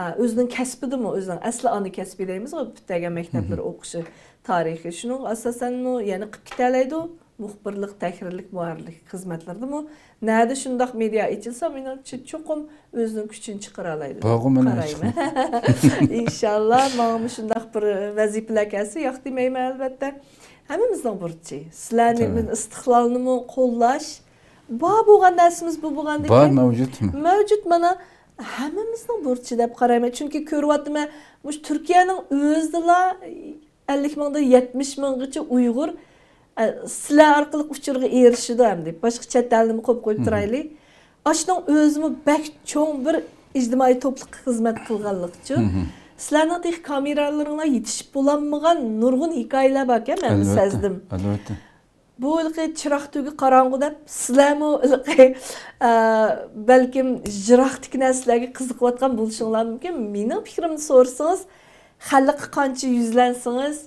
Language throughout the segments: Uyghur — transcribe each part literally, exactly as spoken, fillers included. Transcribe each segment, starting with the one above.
ئا، ئۆزىنىڭ كەسپىدىمۇ، ئۆزىنىڭ ئەسلى ئانا كەسپى دەيمىزغۇ، پۈتتۈرگەن مەكتەپلىرى ئوقۇشى، تارىخى. شۇنىڭغا ئاساسەنمۇ يەنە قىلىپ كېتەلەيدۇ. مۇخبىرلىق، تەھرىرلىك، مۇھەررىرلىك خىزمەتلىرىدىمۇ نەدە شۇنداق مېدىيا ئېچىلسا، مېنىڭچە چوقۇم ئۆزىنىڭ كۈچىنى چىقىرالايدۇ. بارغۇ مانا قارايمەن. ئىنشاللا، ماڭىمۇ شۇنداق بىر ۋەزىپىلەر كەلسە، ياق دېمەيمەن، ئەلۋەتتە. ھەممىمىزنىڭ بۇرچى. سىلەرنى، تەبىئىي. مېنى ئىستىقلالنىمۇ قوللاش. بار بولغان نەرسىمىز بۇ بولغاندىن بار، كېيىن مەۋجۇت. مەۋجۇت، مانا، ھەممىمىزنىڭ بۇرچى دەپ قارايمەن. چۈنكى كۆرۈۋاتىمەن، مۇشۇ تۈركىيەنىڭ ئۆزىدىلا ئەللىك مىڭدىن يەتمىش مىڭغىچە ئۇيغۇر، ئە، سىلەر ئارقىلىق ئۇچۇرغا ئېرىشىدۇ ئەمدى. باشقا چەت ئەلنىمۇ قويۇپ تۇرايلى. ئاشۇنىڭ ئۆزىمۇ بەك چوڭ بىر ئىجتىمائىي توپلۇققا خىزمەت قىلغانلىقچۇ. سىلەرنىڭ تېخى كامېرالىرىڭلار يېتىشىپ بولالمىغان نۇرغۇن ھېكايىلەر باركەن، مەن ئەلۋەتتە، سەزدىم. ئەلۋەتتە. بۇ ھېلىقى چىراغ تۈگى قاراڭغۇ دەپ، سىلەرمۇ ھېلىقى، ئە، بەلكىم يىراقتىكى نەرسىلەرگە قىزىقىۋاتقان بولۇشۇڭلار مۇمكىن. مېنىڭ پىكرىمنى سورىسىڭىز، خەلققە قانچە يۈزلەنسىڭىز،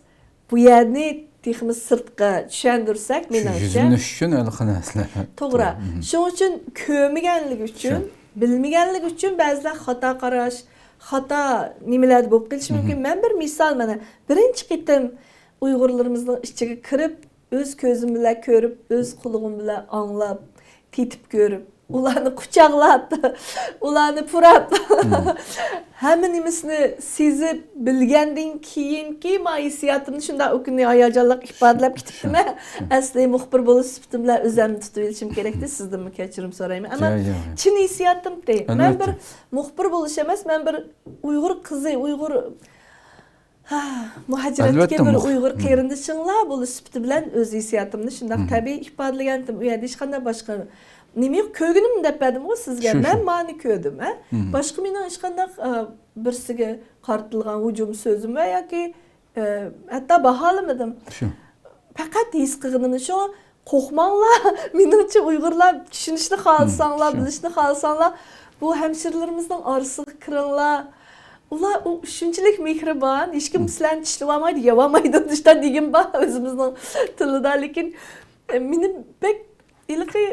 بۇ يەرنى تېخىمۇ سىرتقا چۈشەندۈرسەك، شۇ مېنىڭچە. يۈزلىنىش ئۈچۈن ھېلىقى نەرسىلەر. توغرا. شۇنىڭ ئۈچۈن كۆرمىگەنلىكى ئۈچۈن، بىلمىگەنلىكى ئۈچۈن بەزىلەر خاتا قاراش، خاتا نېمىلەردە بولۇپ قېلىشى مۇمكىن. مەن بىر مىسال، مانا، بىرىنچى قېتىم ئۇيغۇرلىرىمىزنىڭ ئىچىگە كىرىپ، ئۆز كۆزۈم بىلەن كۆرۈپ، ئۆز قۇلىقىم بىلەن ئاڭلاپ، تېتىپ كۆرۈپ، ئۇلارنى قۇچاقلاپ، ئۇلارنى پۇراپ، ھەممە نېمىسىنى سېزىپ بىلگەندىن كېيىنكى ما ھېسسىياتىمنى شۇنداق ئۇ كۈنى ھاياجانلىق ئىپادىلەپ كېتىپتىمەن. ئەسلى مۇخبىر بولۇش سۈپىتىم بىلەن ئۆزۈمنى تۇتۇۋېلىشىم كېرەكتى، سىزدىنمۇ كەچۈرۈم سورايمەن. ئەمما چىن ھېسسىياتىمتى. مەن بىر مۇخبىر بولۇش ئەمەس، مەن بىر ئۇيغۇر قىزى، ئۇيغۇر ھا، مۇھاجىرەتتىكى بىر ئۇيغۇر قېرىندىشىڭلار بولۇش سۈپىتى بىلەن ئۆز ھېسسىياتىمنى شۇنداق تەبىئىي ئىپادىلىگەنتىم. ئۇ يەردە ھېچقانداق باشقا نېمە يوق، كۆرگىنىمنى دەپ بەردىمغۇ سىزگە. مەن مانى كۆردۈم، ھە. باشقا مېنىڭ ھېچقانداق، ئا، بىرسىگە قارىتىلغان ھۇجۇم سۆزۈم ۋە ياكى، ئە، ھەتتا باھالىمىدىم. پەقەت ھېس قىلغىنىمنى شۇ قورقماڭلار، مېنىڭچە ئۇيغۇرلار چۈشىنىشنى خالىساڭلار، بىلىشنى خالىساڭلار، بۇ ھەمشىرىلىرىمىزنىڭ ئارىسىغا كىرىڭلار. ئۇلار ئۇ شۇنچىلىك مېھرىبان، ھېچكىم سىلەرنى چىشلىۋالمايدۇ، يەۋالمايدۇ، شۇنداق دېگىن بار ئۆزىمىزنىڭ تىلىدا. لېكىن، ئە، مېنى بەك ھېلىقى،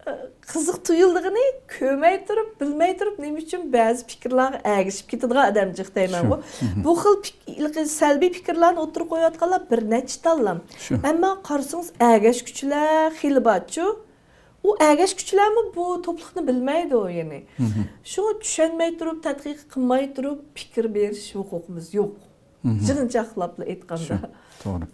ئە، قىزىق تۇيۇلىدىغىنى، كۆرمەي تۇرۇپ، بىلمەي تۇرۇپ، نېمە ئۈچۈن بەزى پىكىرلەرگە ئەگىشىپ كېتىدىغان ئادەم جىق دەيمەنغۇ. بۇ خىل پىك-، ھېلىقى سەلبىي پىكىرلەرنى ئوتتۇرىغا قويۇۋاتقانلار بىر نەچچە تاللام. ئەمما قارىسىڭىز، ئەگەشكۈچىلەر خېلى بارچۇ. ئۇ ئەگەشكۈچىلەرمۇ بۇ توپلۇقنى بىلمەيدۇ، يەنى. شۇڭا چۈشەنمەي تۇرۇپ، تەتقىق قىلماي تۇرۇپ پىكىر بېرىش ھوقۇقىمىز يوق. يىغىنچاقلاپلا ئېيتقاندا. توغرا.